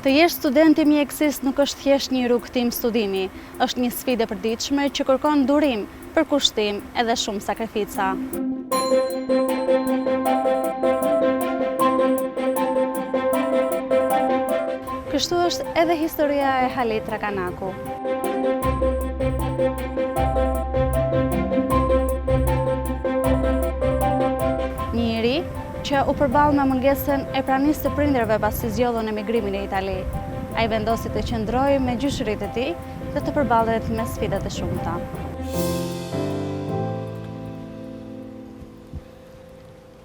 Të jesh student i mjekësisë nuk është thjesht një rrugëtim studimi, është një sfidë e përditshme që kërkon durim, përkushtim edhe shumë sakrifica. Kështu është edhe historia e Halit Rakanaku. Një i ri që u përball me mungesën e pranisë së prindërve pasi zgjodhën emigrimin në Itali. Ai vendosi të qëndrojë me gjyshërit e tij dhe të përballet me sfidat e shumta.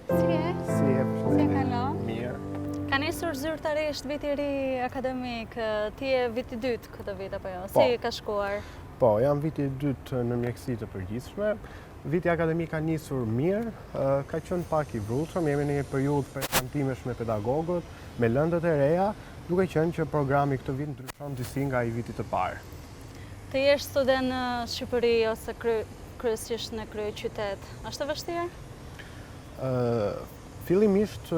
Si je? Si je? Si e kalon? Mirë. Ka nisur zyrtarisht viti i ri akademik. Ti je vit i dytë këtë vit apo jo? Po. Si ka shkuar? Po, jam viti i dytë në mjekësi të përgjithshme. Viti akademik ka nisur mirë, ka qenë pak i vrullshëm, jemi në një periudhë prezantimesh me pedagogët, me lëndët e reja, duke qenë që programi këtë vit ndryshon disi nga i vitit të parë. Të jesh student në Shqipëri ose kryesisht në kryeqytet, është e vështirë? Fillimisht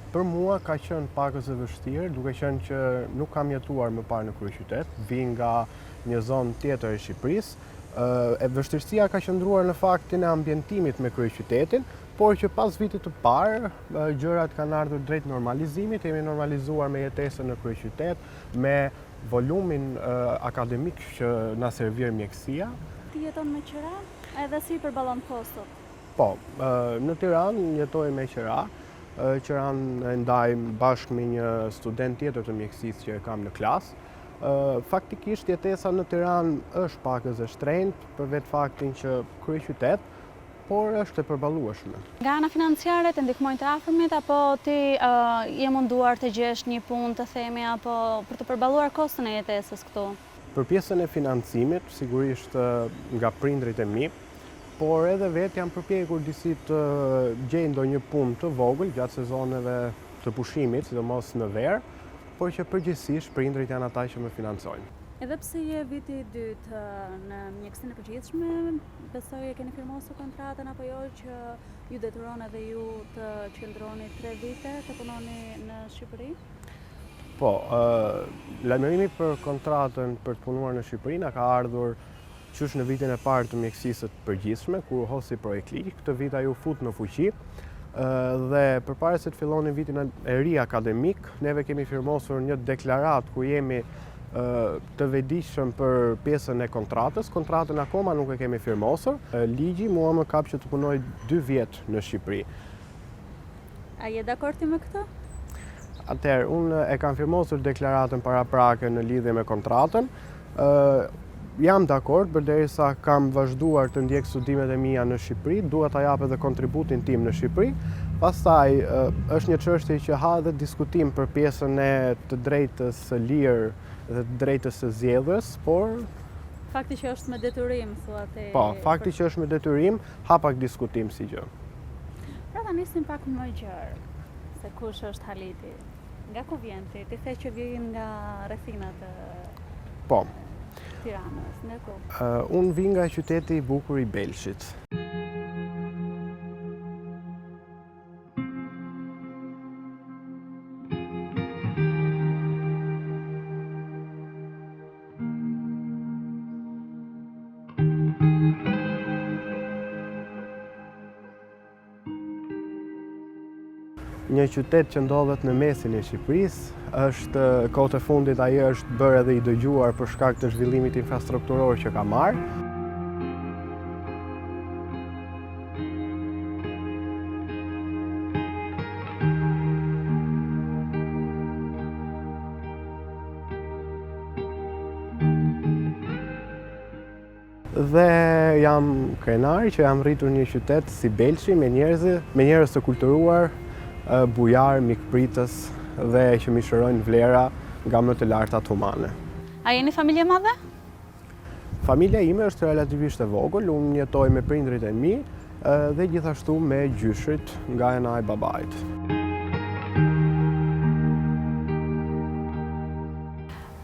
për mua ka qenë pakëz e vështirë, duke qenë që nuk kam jetuar më parë në kryeqytet, vij nga një zonë tjetër e Shqipërisë, E vështirësia ka qëndruar në faktin e ambientimit me kryeqytetin, por që pas vitit të parë, gjërat kanë ardhur drejt normalizimit, jemi normalizuar me jetesën në kryeqytet, me volumin akademik që na servir mjekësia. Ti jeton me qera? Edhe si i përballon kostot? Po, në Tiranë jetoj me qera, qeranë e ndaj bashkë me një student tjetër të mjekësisë që e kam në klasë. Faktikisht jetesa në Tiranë është pakëz e shtrenjtë për vetë faktin që kryeqytet, por është e përballueshme. Nga ana financiare të ndihmojnë të afërmit apo ti je munduar të gjesh një punë të themi apo për të përballuar koston e jetesës këtu? Për pjesën e financimit, sigurisht nga prindërit e mi, por edhe vetë jam përpjekur disi të gjej ndonjë punë të vogël gjatë sezoneve të pushimit, sidomos në verë, por që përgjithësisht prindërit janë ata që më financojnë. Edhe pse je viti i dytë në mjekësinë e përgjithshme, besoj e keni firmosur kontratën apo jo që ju detyron edhe ju të qëndroni 3 vite të punoni në Shqipëri? Po, lajmërimi për kontratën për të punuar në Shqipëri na ka ardhur qysh në vitin e parë të mjekësisë së përgjithshme, kur u hodh si projektligj, këtë vit ai u fut në fuqi dhe përpara se të fillonim vitin e ri akademik, neve kemi firmosur një deklaratë ku jemi të vetëdijshëm për pjesën e kontratës. Kontratën akoma nuk e kemi firmosur. Ligji mua më kap që të punoj 2 vjet në Shqipëri. A je dakord ti me këtë? Atëherë, unë e kam firmosur deklaratën paraprake në lidhje me kontratën. Jam dakord, përderisa kam vazhduar të ndjek studimet e mia në Shqipëri, dua ta jap edhe kontributin tim në Shqipëri. Pastaj, është një çështje që ha edhe diskutim për pjesën e të drejtës së lirë dhe të drejtës së zgjedhjes, por Fakti që është me detyrim, thua ti. Po, fakti që është me detyrim, ha pak diskutim si gjë. Pra ta nisim pak më gjerë, se kush është Haliti. Nga ku vjen ti? Ti the që vjen nga rrethinat e Po. Tiranës, nga ku? Unë vij nga qyteti i bukur i Belshit. Një qytet që ndodhet në mesin e Shqipërisë, është kohët e fundit ai është bërë edhe i dëgjuar për shkak të zhvillimit infrastrukturor që ka marrë. Dhe jam krenar që jam rritur në një qytet si Belshi me njerëz, me njerëz të kulturuar, bujar, mikpritës dhe që mishërojnë vlera nga më të lartat humane. A jeni familje e madhe? Familja ime është relativisht e vogël, unë jetoj me prindërit e mi dhe gjithashtu me gjyshërit nga ana e babait.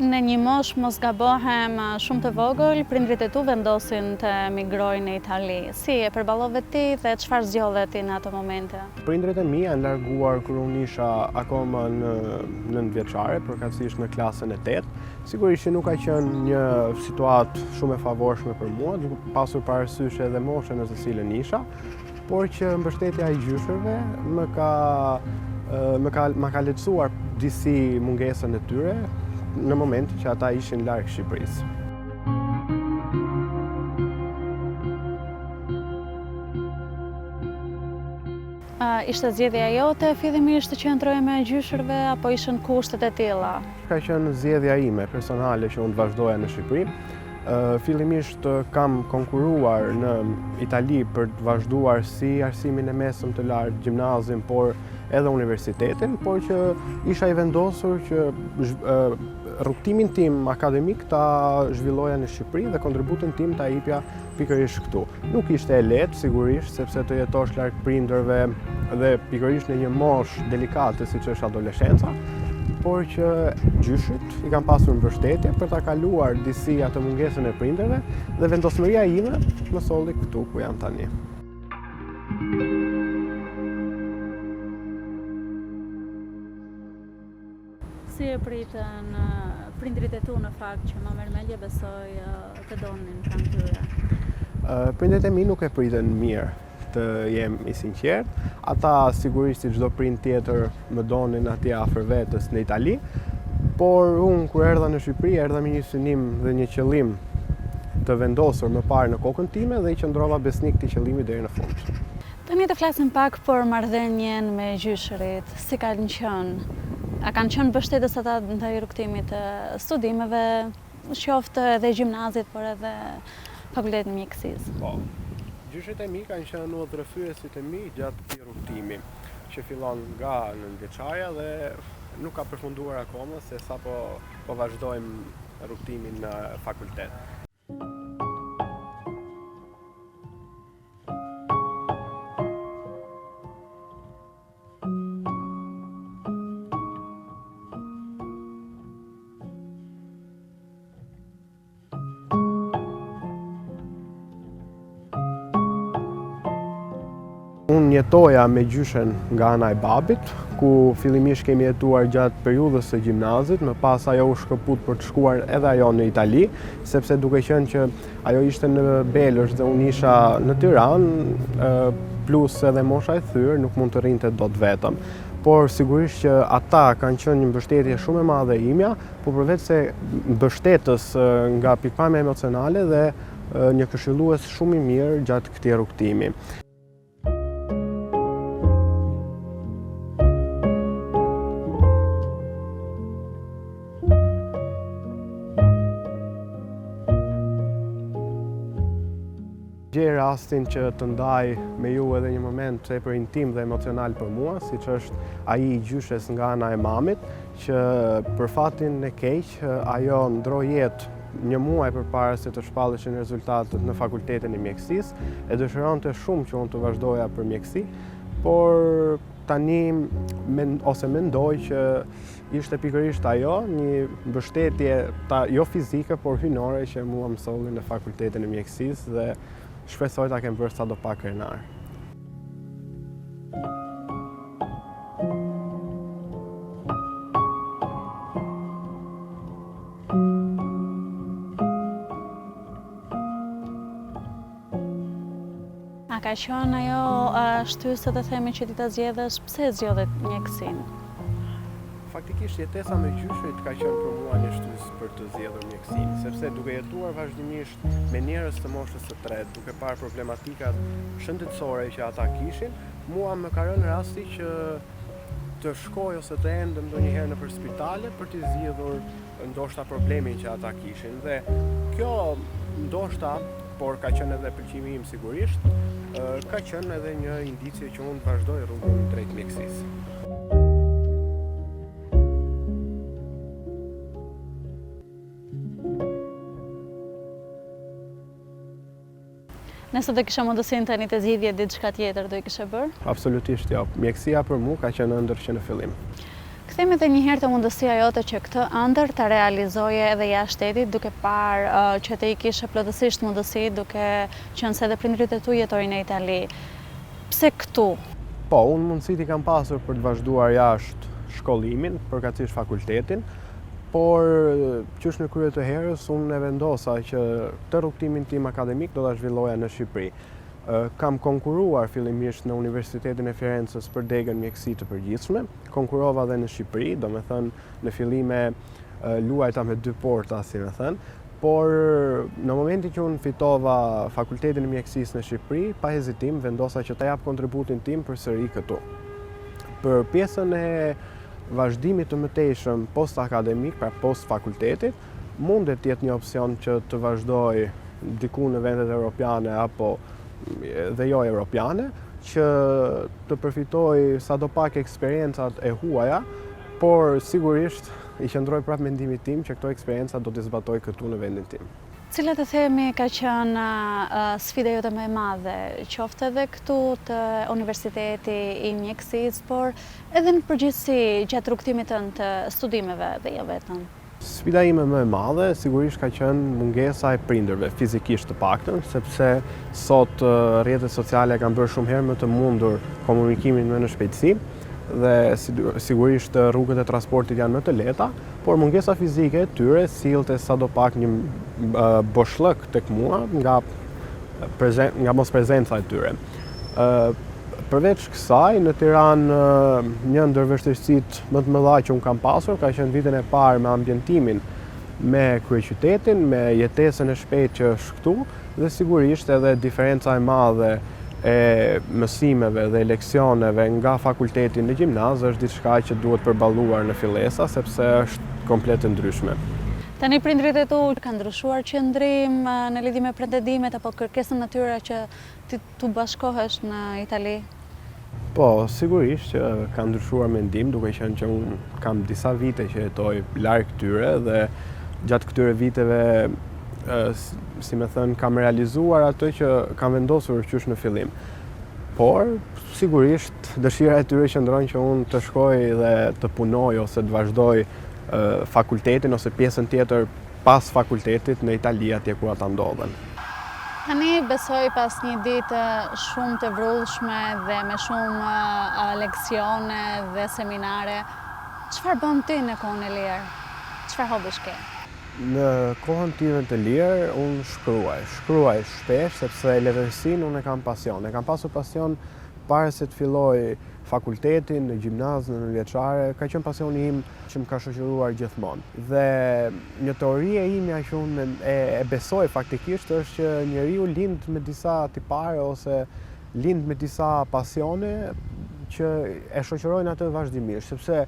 Në një moshë mos gabohem shumë të vogël, prindërit e tu vendosin të emigrojnë në Itali. Si e përballove ti dhe çfarë zgjodhe ti në ato momente? Prindërit e mi janë larguar kur unë isha akoma në nëntëvjeçare, përkatësisht në klasën e 8. Sigurisht që nuk ka qenë një situatë shumë e favorshme për mua, duke pasur parasysh edhe moshën në të cilën isha, por që mbështetja e gjyshërve më ka më ka ma ka lehtësuar disi mungesën e tyre në momentin që ata ishin larg Shqipërisë. Ishte zgjedhja jote fillimisht të qëndroje me gjyshërve apo ishin kushtet e tilla? Ka qenë zgjedhja ime personale që unë të vazhdoja në Shqipëri. Fillimisht kam konkuruar në Itali për të vazhduar si arsimin e mesëm të lartë, gjimnazin, por edhe universitetin, por që isha i vendosur që rrugëtimin tim akademik ta zhvilloja në Shqipëri dhe kontributin tim ta jepja pikërisht këtu. Nuk ishte e lehtë, sigurisht, sepse të jetosh larg prindërve dhe pikërisht në një moshë delikate siç është adoleshenca, por që gjyshërit i kam pasur mbështetje për ta kaluar disi atë mungesën e prindërve dhe vendosmëria ime më solli këtu ku jam tani. Si e pritën prindërit e tu në fakt që ma merr mendja besoj të donin pranë tyre? Prindërit e mi nuk e pritën mirë, të jem i sinqertë. Ata sigurisht si çdo prind tjetër më donin atje afër vetes në Itali, por unë kur erdha në Shqipëri erdha me një synim dhe një qëllim të vendosur më parë në kokën time dhe i qëndrova besnik këtij qëllimi deri në fund. Tani të flasim pak për marrëdhënien me gjyshërit, si kanë qenë? A kanë qenë mbështetës ata ndaj rrugëtimit të studimeve, qoftë edhe gjimnazit, por edhe fakultetit të mjekësisë? Po. Gjyshërit e mi kanë qenë udhërrëfyesit e mi gjatë këtij rrugëtimi, që fillon nga nëntëvjeçarja dhe nuk ka përfunduar akoma se sapo po vazhdojmë rrugëtimin në fakultet. Unë jetoja me gjyshen nga ana e babit, ku fillimisht kemi jetuar gjatë periudhës së gjimnazit, më pas ajo u shkëput për të shkuar edhe ajo në Itali, sepse duke qenë që ajo ishte në Belësh dhe unë isha në Tiranë, plus edhe mosha e thyer, nuk mund të rrinte dot vetëm. Por sigurisht që ata kanë qenë një mbështetje shumë e madhe imja, por përveç se mbështetës nga pikëpamja emocionale dhe një këshillues shumë i mirë gjatë këtij rrugëtimi. Gjej rastin që të ndaj me ju edhe një moment tepër intim dhe emocional për mua, siç është ai i gjyshes nga ana e mamit, që për fatin e keq ajo ndërroi jetë një muaj përpara se të shpalleshin rezultatet në fakultetin e mjekësisë, e dëshironte shumë që unë të vazhdoja për mjekësi, por tani men, ose mendoj që ishte pikërisht ajo një mbështetje ta jo fizike, por hyjnore që mua më solli në fakultetin e mjekësisë dhe shpresoj ta kem bërë sado pak krenar. A ka qenë ajo shtysë të themi që ti ta zgjedhësh, pse e zgjodhe mjekësinë? Faktikisht jetesa me gjyshërit ka qenë për mua një shtysë për të zgjedhur mjekësinë, sepse duke jetuar vazhdimisht me njerëz të moshës së tretë, duke parë problematikat shëndetësore që ata kishin, mua më ka rënë rasti që të shkoj ose të endem ndonjëherë nëpër spitale për t'i zgjidhur ndoshta problemin që ata kishin dhe kjo ndoshta, por ka qenë edhe pëlqimi im sigurisht, ka qenë edhe një indicie që unë të vazhdoj rrugën drejt mjekësisë. Nëse do kishe mundësinë tani të zgjidhje diçka tjetër, do e kishe bërë? Absolutisht jo. Mjekësia për mua ka qenë ëndërr që në fillim. Kthehemi edhe një herë te mundësia jote që këtë ëndërr ta realizoje edhe jashtë shtetit, duke parë që ti i kishe plotësisht mundësitë, duke qenë se edhe prindërit e tu jetojnë në Itali. Pse këtu? Po, unë mundësitë i kam pasur për të vazhduar jashtë shkollimin, përkatësisht fakultetin, por qysh në krye të herës unë e vendosa që këtë rrugëtimin tim akademik do ta zhvilloja në Shqipëri. Kam konkuruar fillimisht në Universitetin e Firences për degën mjekësi të përgjithshme, konkurova dhe në Shqipëri, domethënë në fillime luajta me dy porta, si me thënë, por në momentin që unë fitova Fakultetin e Mjekësisë në Shqipëri, pa hezitim vendosa që ta jap kontributin tim përsëri këtu. Për pjesën e vazhdimit të mëtejshëm post-akademik, pra post-fakultetit, mundet të jetë një opsion që të vazhdoj diku në vendet europiane apo dhe jo europiane, që të përfitoj sado pak eksperiencat e huaja, por sigurisht i qëndroj prapë mendimit tim që këto eksperienca do t'i zbatoj këtu në vendin tim. Cila të themi ka qenë sfida jote më e madhe, qoftë edhe këtu te Universiteti i Mjekësisë, por edhe në përgjithësi gjatë rrugëtimit tënd të studimeve dhe jo vetëm? Sfida ime më e madhe sigurisht ka qenë mungesa e prindërve, fizikisht të paktën, sepse sot rrjetet sociale kanë bërë shumë herë më të mundur komunikimin më në shpejtësi dhe sigurisht rrugët e transportit janë më të lehta, por mungesa fizike e tyre sillte sado pak një boshllëk tek mua nga nga mosprezenca e tyre. Përveç kësaj, në Tiranë një ndër vështirësitë më të mëdha që unë kam pasur ka qenë vitin e parë me ambientimin me kryeqytetin, me jetesën e shpejtë që është këtu dhe sigurisht edhe diferenca e madhe e mësimeve dhe leksioneve nga fakulteti në gjimnaz është diçka që duhet përballuar në fillesa sepse është komplet e ndryshme. Tani prindërit e tu kanë ndryshuar qëndrim në lidhje me pretendimet apo kërkesën e tyre që ti t'u bashkohesh në Itali? Po, sigurisht që kanë ndryshuar mendim, duke qenë që unë kam disa vite që jetoj larg tyre dhe gjatë këtyre viteve, si me thënë, kam realizuar atë që kam vendosur qysh në fillim. Por, sigurisht, dëshira e tyre qëndron që unë të shkoj dhe të punoj ose të vazhdoj fakultetin ose pjesën tjetër pas fakultetit në Itali atje ku ata ndodhen. Tani besoj pas një dite shumë të vrullshme dhe me shumë leksione dhe seminare, çfarë bën ti në kohën e lirë? Çfarë hobish ke? Në kohën time të lirë unë shkruaj. Shkruaj shpesh sepse letërsinë unë e kam pasion. E kam pasur pasion para se të filloj fakultetin, në gjimnaz, në nëntëvjeçare, ka qenë pasioni im që më ka shoqëruar gjithmonë. Dhe një teori e imja që unë e, e besoj faktikisht është që njeriu lind me disa tipare ose lind me disa pasione që e shoqërojnë atë vazhdimisht, sepse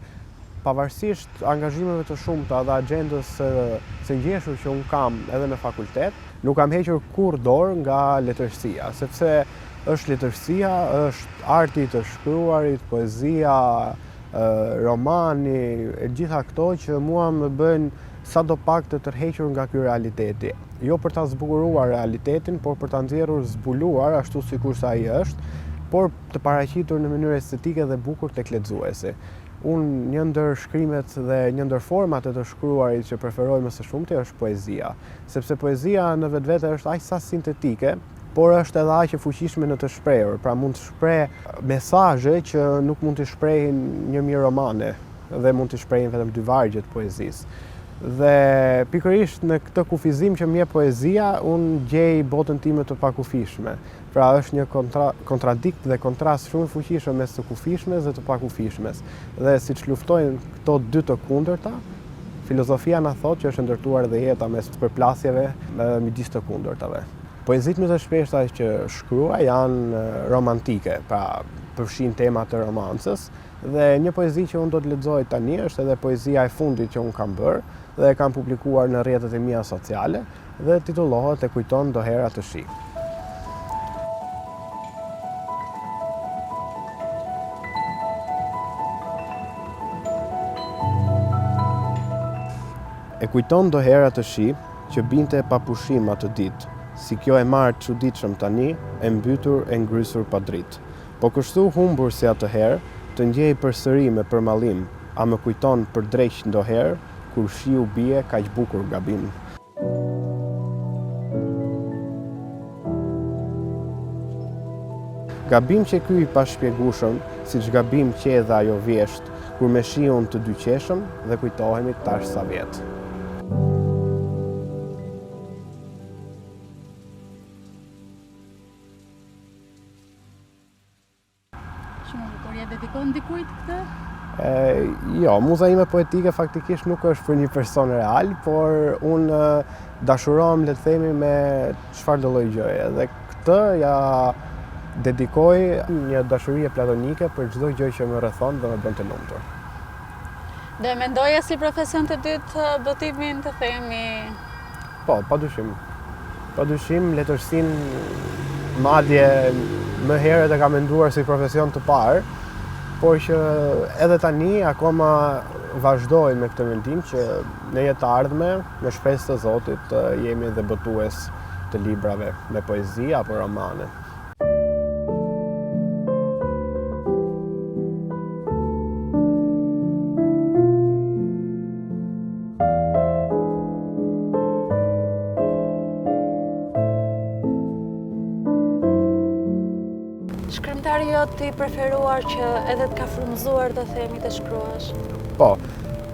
pavarësisht angazhimeve të shumta dhe agjendës së, së ngjeshur që unë kam edhe në fakultet, nuk kam hequr kurrë dorë nga letërsia, sepse është letërsia, është arti i të shkruarit, poezia, romani, e gjitha këto që mua më bëjnë sado pak të tërhequr nga ky realiteti. Jo për ta zbukuruar realitetin, por për ta nxjerrur zbuluar ashtu sikurse ai është, por të paraqitur në mënyrë estetike dhe bukur tek lexuesi. Unë një ndër shkrimet dhe një ndër format e të shkruarit që preferoj më së shumti është poezia, sepse poezia në vetvete është aq sa sintetike, por është edhe aq e fuqishme në të shprehur, pra mund të shprehë mesazhe që nuk mund t'i shprehin një mijë romane dhe mund t'i shprehin vetëm dy vargje të poezisë. Dhe pikërisht në këtë kufizim që më jep poezia, unë gjej botën time të pakufishme. Pra është një kontra, kontradikt dhe kontrast shumë i fuqishëm mes të kufishmes dhe të pakufishmes. Dhe siç luftojnë këto dy të kundërta, filozofia na thotë që është e ndërtuar dhe jeta mes përplasjeve midis të kundërtave. Poezitë më të shpeshta që shkruaj janë romantike, pra përfshijnë tema të romancës dhe një poezi që unë do të lexoj tani është edhe poezia e fundit që unë kam bërë dhe e kam publikuar në rrjetet e mia sociale dhe titullohet E kujton ndoherë atë shi. E kujton ndoherë atë shi që binte pa pushim atë ditë, si kjo e martë çuditshëm tani, e mbytur e ngrysur pa dritë. Po kështu humbur si atëherë, të ndjej përsëri me përmallim. A më kujton për dreq ndoherë, kur shiu bie kaq bukur gabim. Gabim qe ky i pashpjegushëm, siç gabim qe dhe ajo vjeshtë, kur me shiun të dy qeshëm dhe kujtohemi tash sa vjet. Shumë e bukur, ia dedikon dikujt këtë? E, jo, muza ime poetike faktikisht nuk është për një person real, por unë dashurohem, le të themi, me çfarëdo lloj gjëje. Dhe këtë ia dedikoj një dashurie platonike për çdo gjë që më rrethon dhe më bën të lumtur. Do e mendoje si profesion të dytë botimin të themi? Po, pa dyshim. Pa dyshim, letërsinë madje më herët e kam menduar si profesion të parë, por që edhe tani akoma vazhdoj me këtë mendim që në një të ardhme, me shpresë të Zotit, të jemi dhe botues të librave me poezi apo romane. Shkrimtari jot i preferuar që edhe të ka frymëzuar të themi të shkruash? Po,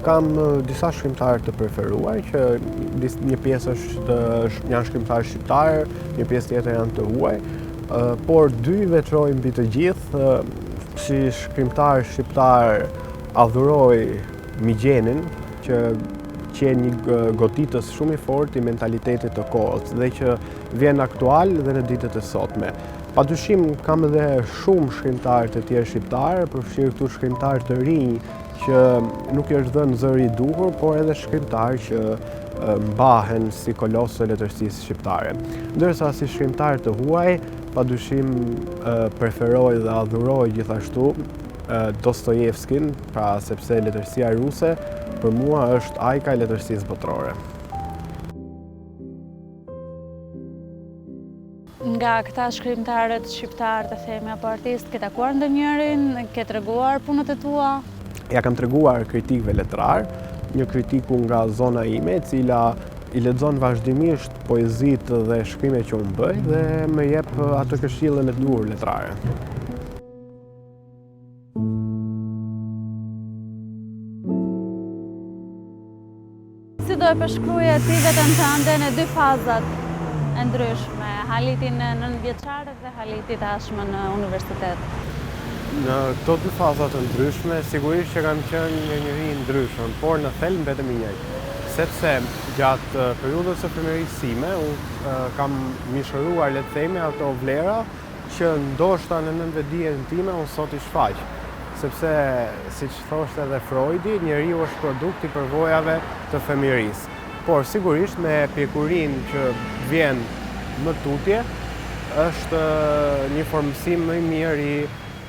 kam disa shkrimtarë të preferuar që një pjesë është janë shkrimtarë shqiptarë, një pjesë tjetër janë të huaj, por dy i veçoj mbi të gjithë, si shkrimtar shqiptar adhuroj Migjenin, që qe një goditës shumë i fortë i mentalitetit të kohës dhe që vjen aktual dhe në ditët e sotme. Pa dyshim kam edhe shumë shkrimtarë të tjerë shqiptarë, përfshirë këtu shkrimtarë të rinj që nuk i është dhënë zëri i duhur, por edhe shkrimtarë që mbahen si kolosë të letërsisë shqiptare. Ndërsa si shkrimtarë të huaj, pa dyshim preferoj dhe adhuroj gjithashtu Dostojevskin, pra sepse letërsia ruse për mua është ajka e letërsisë botërore. Nga këta shkrimtarët shqiptarë të themi apo artistë, ke takuar ndonjërin, ke treguar punët e tua? Ia kam treguar kritikëve letrarë, një kritiku nga zona ime, e cila i lexon vazhdimisht poezitë dhe shkrimet që unë bëj dhe më jep atë këshillën e duhur letrare. Si do e përshkruaje ti veten tënde në dy fazat e ndryshme, Halitin nëntëvjeçar dhe Haliti tashmë në universitet? Në këto dy faza të ndryshme, sigurisht që kam qenë një njeri i ndryshëm, por në thelb mbetem i njëjtë. Sepse gjatë periudhës së fëmijërisë sime, unë kam mishëruar, le të themi, ato vlera që ndoshta në nënvetëdijen time unë sot i shfaq. Sepse, siç thoshte edhe Freudi, njeriu është produkt i përvojave të fëmijërisë. Por, sigurisht, me pjekurinë që vjen më tutje, është një formësim më i mirë i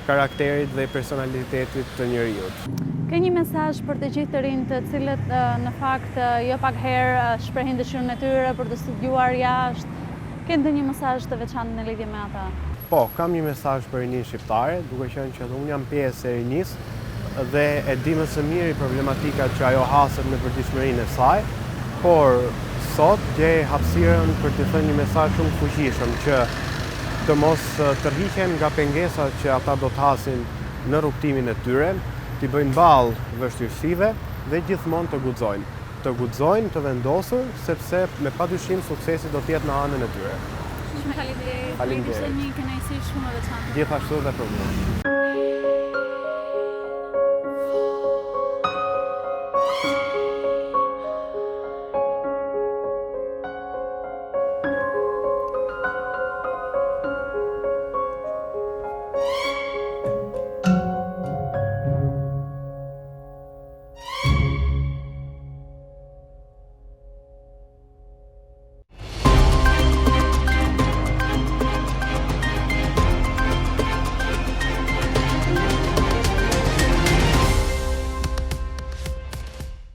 karakterit dhe i personalitetit të njeriut. Ke një mesazh për të gjithë të rinjtë të cilët në fakt jo pak herë shprehin dëshirën e tyre për të studiuar jashtë, Ke ndonjë mesazh të veçantë në lidhje me ata? Po, kam një mesazh për rininë shqiptare, duke qenë që edhe unë jam pjesë e rinisë dhe e di më së miri problematikat që ajo haset në përditshmërinë e saj, por sot gjej hapësirën për t'i thënë një mesazh shumë të fuqishëm që të mos tërhiqen nga pengesat që ata do të hasin në rrugëtimin e tyre, t'i bëjnë ballë vështirësive dhe gjithmonë të guxojnë. Të guxojnë, të vendosur, sepse me padyshim suksesi do të jetë në anën e tyre. Shumë faleminderit. Faleminderit. Ishte një kënaqësi shumë e veçantë. Gjithashtu dhe për mua.